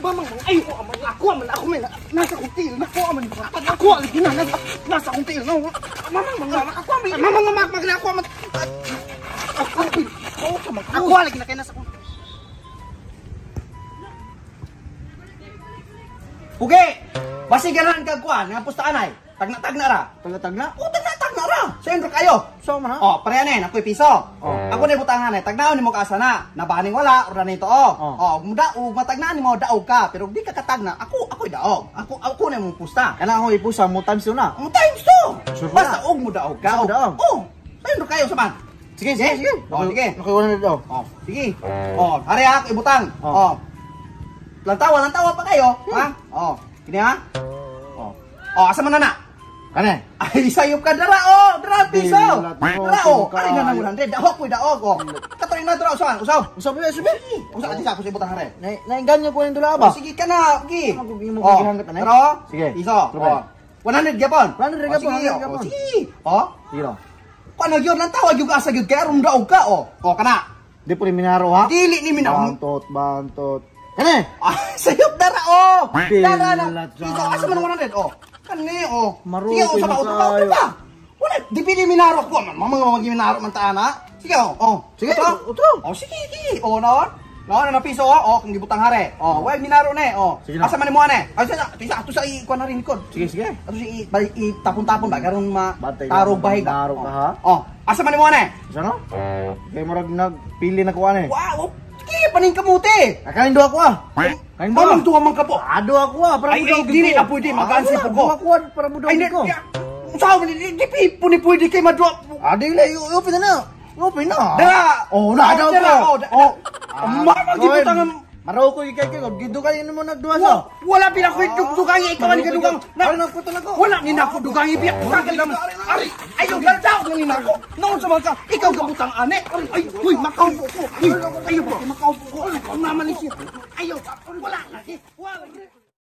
Mamang, ay ko aman ako aman ako men nasa kong tiil nako aman ako lagi na nasa kong tiil no mamang mga ako aman mamang mamang ako aman ako ako lagi na kay nasa kong. Pugi, basi ganan kag kuan nga pustaan ay tagna-tagna ra. Tagna-tagna? O tagna-tagna ra. Sendro kayo. So man ha. Oh, pareha na ako'y piso. Oh. Ako na butangan eh. Tagnaon nimo kaasa na. Nabaning wala or na nito oh. Oh, mudaog matagnaan nimo daog ka pero di ka katagna. Ako ako'y daog. Ako ako na imong pusta. Kana ako ipusa mo times 2 na. Mo times 2. Sure. Basta og mo daog ka. Oh. Sendro kayo sa man. Sige, sige, sige. Oh, sige. Nakuha na daw. Oh, sige. Oh, are ako ibutang. Oh. Lantawa, lantawa pa kayo, ha? Oh, kini ha? Oh. Oh, asa man na na? Kane. Ay, sayop ka dara oh, dara piso. Dara oh, ari na nang 100, dahok koy daog oh. Katoy na dara usahan, usaw. Usaw ba subi? Usaw ati sa ako sa ibutang hare. Nainganyo ko ning dula ba? Oh, sige ka na, gi. Oh, pero sige. Piso. Oh. 100 gyapon. 100 gyapon. Sige. Oh. Sige ro. Kuan gyud lang tawag gyud asa gyud kay aron daog ka oh. Oh kana. Di po ni minaro ha. Dili ni minaro. Bantot, bantot. Kane. Ah, sayop dara oh. Dara na. Piso asa man 100 oh. Kani oh. Sige oh, sa utro pa. Wala di pili minaro ko man. Mamang mga minaro man ta ana. Sige oh. Oh, sige utro. Oh, sige sige. Oh, naon? Naon na piso oh. Oh, kung gibutang hare. Oh, way minaro na oh. Asa man nimo ane? Ay sa ato sa ikuan na rin likod. Sige sige. Ato sa itapon-tapon ba karon ma tarog bahig. Tarog ka ha. Oh, asa man nimo ane? Asa no? Kay murag nagpili na ko ane. Wow. Sige, paning kamuti. Kanin duha ko ah. Kanin duha. Mamang duha man ka po. Ado ako ah, para ay, ay, dili na pwede magansi po ko. Duha ko para mudaog ko. Usaw man di po ni pwede kay madua. Ah, dili, open na. Open na. Dara. Oh, na daw ko. Oh. Mamang gibutangan Maraw ko ikay kay gidugan mo nagduha sa. Wala pila ko dugang ikaw ni kadugang. Na ko. Wala ni nako dugang ibiya. Tagal naman. Ari, ayo galdaw ni nako. Noon sa mga ikaw gabutang ane. Ay, uy, makaupo ko. Uy, ayo ba makaupo ko. Naman ni siya. Ayo, wala lagi. Wala.